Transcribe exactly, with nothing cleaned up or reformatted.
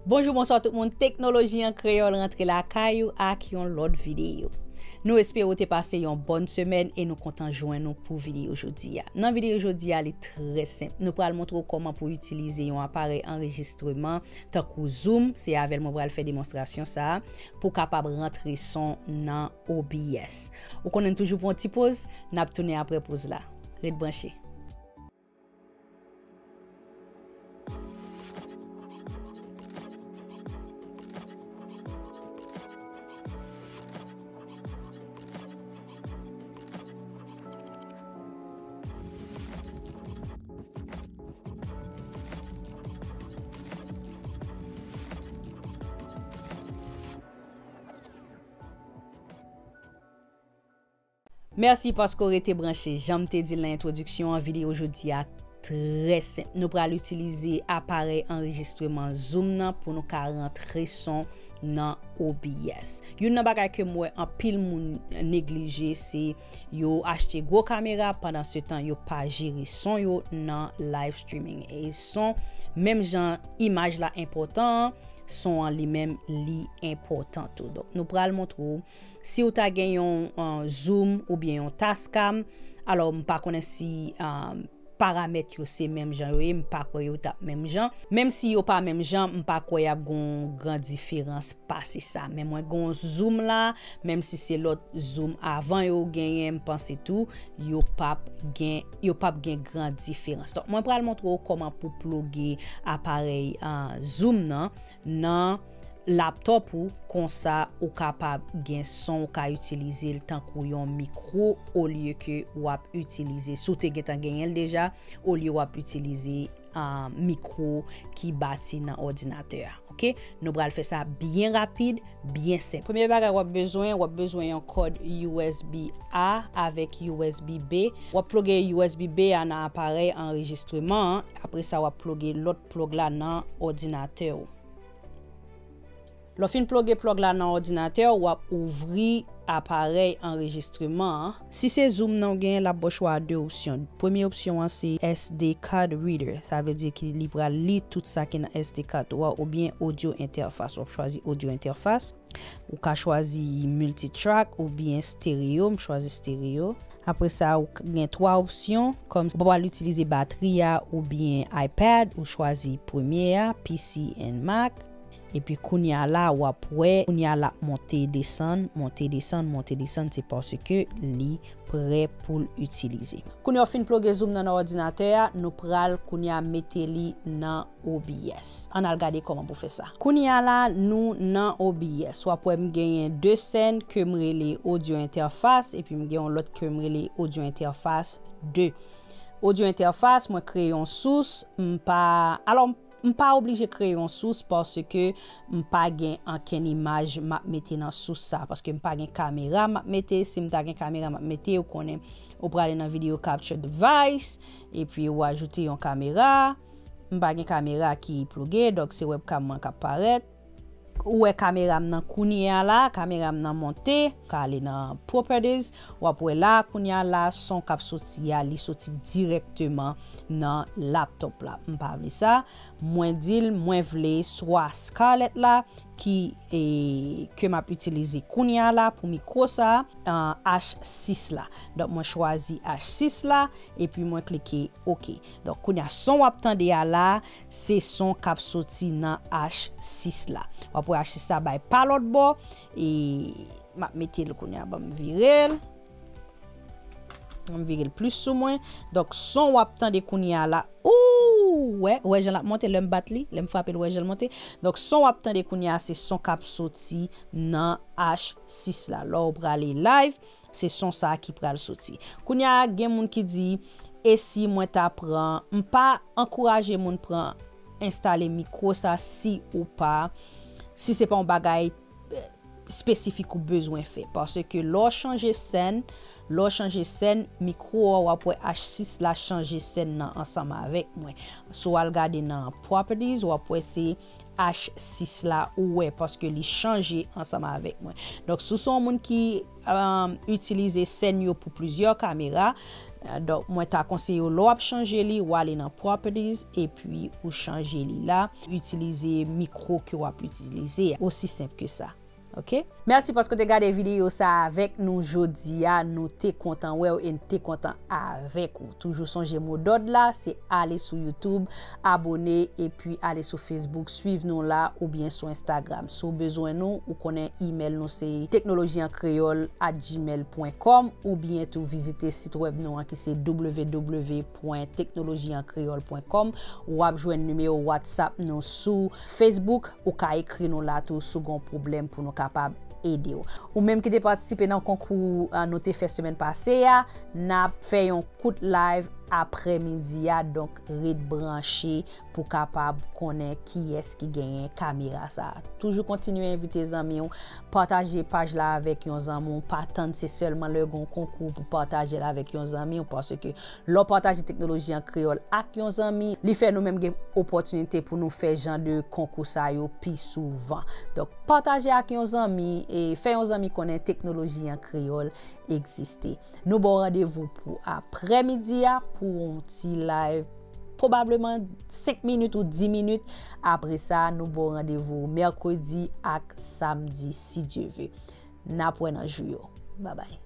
Bonjou, bonswa tout moun. Teknoloji an Kreyòl rantre lakay ou ak yon lòt videyo. Nou espere w te pase yon bòn semèn e nou kontan jwenn nou pou videyo jodi a. Nan videyo jodi a, li trè senp. Nou pral montre w kòman pou w itilize yon aparèy anrejistreman tankou Zoom. Se avè l mwen pral fè demonstrasyon sa a pou w kapab rantre son nan O B S. Ou konnen n toujou pran yon ti poz, n ap tounen apre poz la. Ret branche. Mèsi paske w rete branche. Jan m te di l nan entwodiksyon an, videyo jodi a trè senp. Nou pral itilize aparèy anrejistreman Zoom nan pou nou ka rantre son nan O B S. Youn nan bagay ke m wè anpil moun neglije, se yo achte gwo kamera, pandan se tan yo pa jere son yo nan live streaming. E son, menm jan imaj la enpòtan an, son an li menm li enpòtan tou. Donk, nou pral montre w si w ta gen yon, uh, Zoom oubyen yon Tascam, alò m pa konnen si, um, paramèt yo se menm jan yo ye, m pa kwè yo t ap menm jan. Menm si yo pa menm jan, m pa kwè y ap gen yon gran diferans pase sa. Men mwen gen yon Zoom la, menm si se lòt Zoom avan yo genyen, m panse tou, yo p ap gen, yo p ap gen gran diferans. Donk, mwen pral montre w kòman pou ploge aparèy, uh, Zoom nan, nan laptop ou, konsa ou kapab gen son ou ka itilize l tankou yon mikwo olye ke w ap itilize, si w te gentan genyen l deja, olye w ap itilize, ah, mikwo ki bati nan òdinatè a. Oke? Nou pral fè sa byen rapid, byen senp. Premye bagay w ap bezwen, w ap bezwen yon kòd U S B A avèk U S B B. W ap ploge U S B B a nan aparèy anrejistreman an. Apre sa, w ap ploge lòt plòg la nan òdinatè w. Lè w fin ploge plòg la nan òdinatè w, w ap ouvri aparèy anrejistreman an. Si se Zoom nan w genyen, l ap ba w chwa de opsyon. Premye opsyon an se S D card reader. Sa vle di ki li pral li tout sa ki nan S D card ou a oubyen audio interface. W ap chwazi audio interface. Ou ka chwazi multitrack oubyen stereo. M chwazi stereo. Apre sa, ou k-, gen twa opsyon, kòm ou pral itilize batri a oubyen iPad, ou chwazi premye a, P C and Mac. Epi kounye a la, w ap wè, kounye a l ap monte, desann, monte, desann, monte, desann, se paske li prè pou l itilize. Kounye a w fin ploge Zoom nan nan òdinatè a, nou pral kounye a mete li nan O B S. Ann al gade kòman pou fè sa. Kounye a la, nou nan O B S. W ap wè m genyen de sèn ke m rele audio interface, epi m gen yon lòt ke m rele audio interface de. Audio interface, mwen kreye yon sous, m pa, alò, m pa oblije kreye yon sous paske m pa gen ankenn imaj m ap mete nan sous sa, paske m pa gen kamera m ap mete. Si m ta gen kamera m ap mete, ou konnen, ou prale nan video capture device, epi ou ajoute yon kamera. M pa gen kamera ki ploge, donk se webcam mwen k ap parèt. Ou wè kamera m nan kounye a la, kamera m nan monte, ou ka ale nan properties, w ap wè la, kounye a la, son k ap soti a, li soti dirèkteman nan laptop la. M pa vle sa. Mwen di l, mwen vle swa Scarlett la, ki, e, ke m ap itilize kounye a la pou mikwo sa, an, H sis la. Donk, mwen chwazi H sis la, epi mwen klike OK. Donk, kounye a, son w ap tande a la, se son k ap soti nan H sis la. W ap wè H sis la bay pa lòt bò, e m ap mete l kounye a, ban m vire l. Ban m vire l plis sou mwen. Donk, son w ap tande kounye a la, ou wè, wè jan l ap monte, lè m bat li, lè m frape l, wè jan l monte. Donk, son w ap tande kounye a, se son k ap soti nan H sis la. Lè w prale live, se son sa a ki pral soti. Kounye a, gen moun ki di, e si mwen ta pran, m pa ankouraje moun pran, enstale mikwo sa si ou pa, si se pa yon bagay, eh, espesifik ou bezwen fè. Paske lè w chanje sèn, lè w chanje sèn, mikwo a, w ap wè H sis la chanje sèn nan ansanm avèk mwen. Si w al gade nan properties, w ap wè se H sis la ou wè, paske li chanje ansanm avèk mwen. Donk, si w se yon moun ki um, itilize sèn yo pou plizyè kamera, uh, donk, mwen ta konseye w, lè w ap chanje li, w ale nan properties, epi ou chanje li la, itilize mikwo ke w ap itilize a. Osi senp ke sa. Ok? Mèsi paske w te gade videyo sa avèk nou jodi a. Nou te kontan wè w e n te kontan avèk ou. Toujou sonje modòd la, se ale sou YouTube, abone, epi ale sou Facebook, swiv nou la, oubyen sou Instagram. Si w bezwen nou, ou konnen email nou se teknoloji an kreyòl at gmail pwen kòm, oubyen tou vizite sit wèb nou an ki se w w w pwen teknoloji an kreyòl pwen kòm. W ap jwenn nimewo WhatsApp nou sou Facebook. Ou ka ekri nou la tou si w gen pwoblèm pou nou kapab ede w. Ou menm ki te patisipe nan konkou, a, nou te fè semèn pase a, n ap fè yon kout live aprèmidi a, donk ret branche pou kapab konnen kiyès ki genyen kamera sa a. Toujou kontinye envite zanmi w, pataje paj la avèk yon zanmi w, pa tann se sèlman lè gen yon konkou pou pataje l avèk yon zanmi w, paske lè w pataje teknoloji an kreyòl ak yon zanmi, li fè nou menm gen opòtinite pou nou fè jan de konkou sa yo pi souvan. Donk, pataje ak yon zanmi e fè yon zanmi konnen teknoloji an kreyòl egziste. Nou ba w randevou pou aprèmidi a pou yon ti live, pwobableman senk minit ou dis minit. Apre sa, nou ba w randevou mèkredi ak samdi, si Dye ve. N ap wè nan jou yo. Babay.